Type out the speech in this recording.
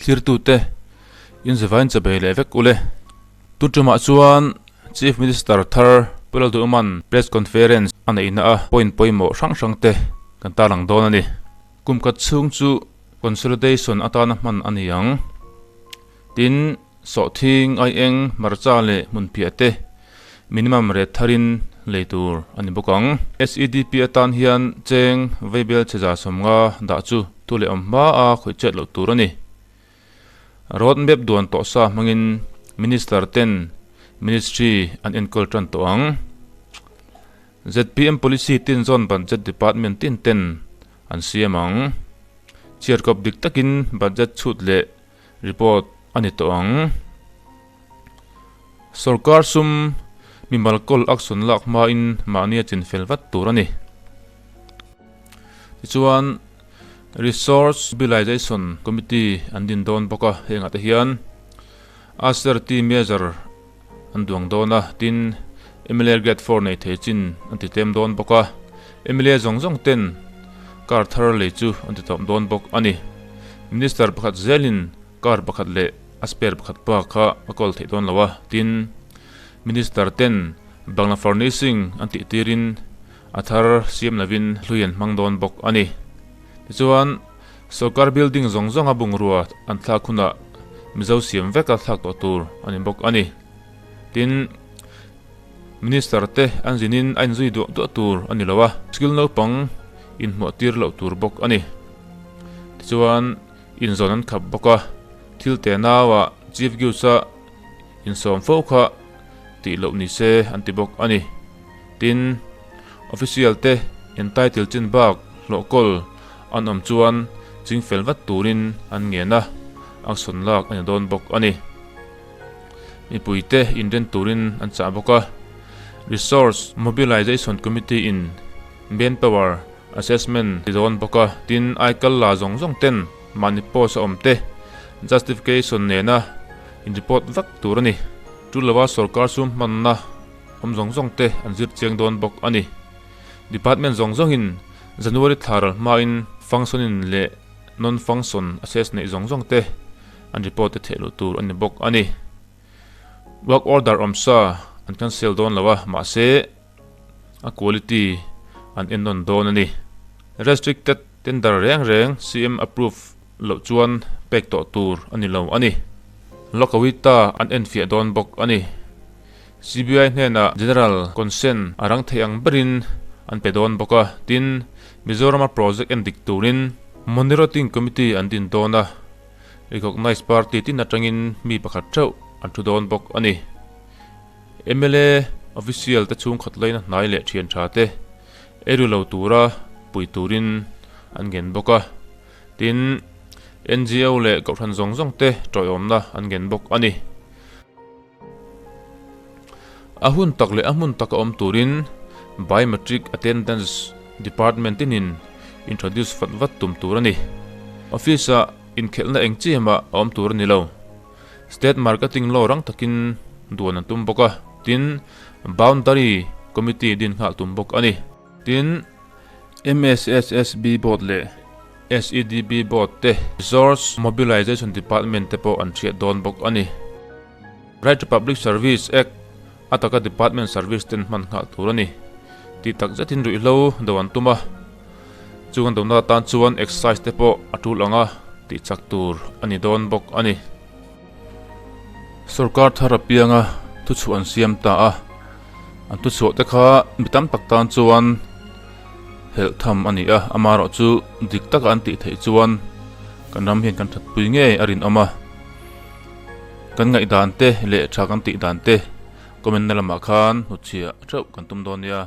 Thlirtute inzivain chabei leh vek ule. Tun tumah chuan Chief Minister thar Pu Lalduhman Press Conference a neihna a point pawimawh hrang hrang te kan tarlang dawn a ni. Kum khat chhung chu consolidation atana hman a ni ang. Tin, sawhthing, aieng, hmarcha leh hmunphiah te minimum rate tharin lei tur a ni bawk ang. SEDP atan hian cheng veibel chhe 150 dah chu thu leh awm hma a khawih chet loh tur a ni. Road map duan tawh sa hmangin Minister ten Ministry an enkawl tan tawh ang. Zpm Policy tin zawn Budget Department tin ten an siam ang. Chhiarkawp dik takin budget chhut leh report a ni tawh ang. Sorkar sum mimal kawl action lak hmain mahnia chinfel vat tur a ni. Tichuan, Resource Mobilization Committee an din dawn bawk a, hengah te hian Austerity measure an duang dawn a, tin mla Grade 4 nei thei chin an ti tlem dawn bawk a, mla zawng zawng ten car thar lei chu an ti tawp dawn bawk a ni. Minister pakhat zelin Car pakhat leh a spare pakhat pa kha a kawl theih dawn lo a, tin, Minister ten bangla furnishing an tih tirin a thar siam lovin hlui an hmang dawn bawk a ni. Tichuan, sorkar building zawng zawnga bungrua an thlak hunah Mizo siam veka thlak tawh tur a ni bawk a ni. Tin, Minister te an zinin a inzui duah duah tur a ni lo a, skill naupang inhmuah tir loh tur bawk a ni. Tichuan, Inzawn an khap bawk a, thil te nauah Chief Guest-a insawm fo kha tih loh ni se an ti bawk a ni. Tin, official te entitle chin bak hlawh kawl an awm chuan ching fel vat turin an ngen a, action lak a ni dawn bawk a ni. Mipui te inren turin an chah bawk a, Resource Mobilization Committee in Manpower Assessment ti dawn bawk a, tin aikal la zawng zawng ten mahni post a awm te justification nena in report vek tur a ni. Chu lova sorkar sum hmanna awm zawng zawng te an zir chiang dawn bawk a ni. Department zawng zawngin January thla ral hmain functioning leh non-function assess neih zawng zawng te an report te theih loh tur a ni bawk a ni. Work order awmsa an cancel dawn lo a, mahse, a quality an en nawn dawn a ni. Restricted tender reng reng CM approve loh chuan pek tawh tur a ni lo a ni. Lokawita an enfiah dawn bawk a ni. CBI hnenah General Consent a rang thei ang berin an pe dawn bawk a, tin, Mizorama project en dik turin Monitoring Committee an din dawn a, Recognized Party tin atangin mi pakhat theuh an thu dawn bawk a ni. Mla official te chhungkhat laina hnai leh thian tha te ei ru lo tura pui turin an ngen bawk a, tin NGO leh kohhran zawng zawng te tawiawmna an ngen bawk a ni. A hun tak leh a hmun taka awm turin Biometric Attendance Department tinin introduce vat vat tum tur a ni. Office-ah inkhelhna eng chi mah a awm tur a ni lo. State Marketing Law rang takin duan an tum bawk a, tin, Boundary Committee din nghal tum bawk a ni. Tin, MSSSB Board leh SEDB Board te, Resource Mobilization Department te pawh an hriat dawn bawk a ni. Right to Public Service Act a taka Department Service ten hman nghal tur a ni. Tih tak zetin ruihhlo do an tum a, chung an dona atan chuan Excise te pawh a tul ang a tih chak tur a ni dawn bawk a ni. Sorkar thar apianga thuchhuah an siam ta a, an thuchhuah te kha mi tam tak tan chuan helh tham a ni a, amaherawh chu dik taka an tih theih chuan kan ram hian kan thatpui ngei a rinawm a. Kan ngaihdan te leh tha kan tih dan te comment na lamah khan hnutchhiah theuh kan tum dawn nia.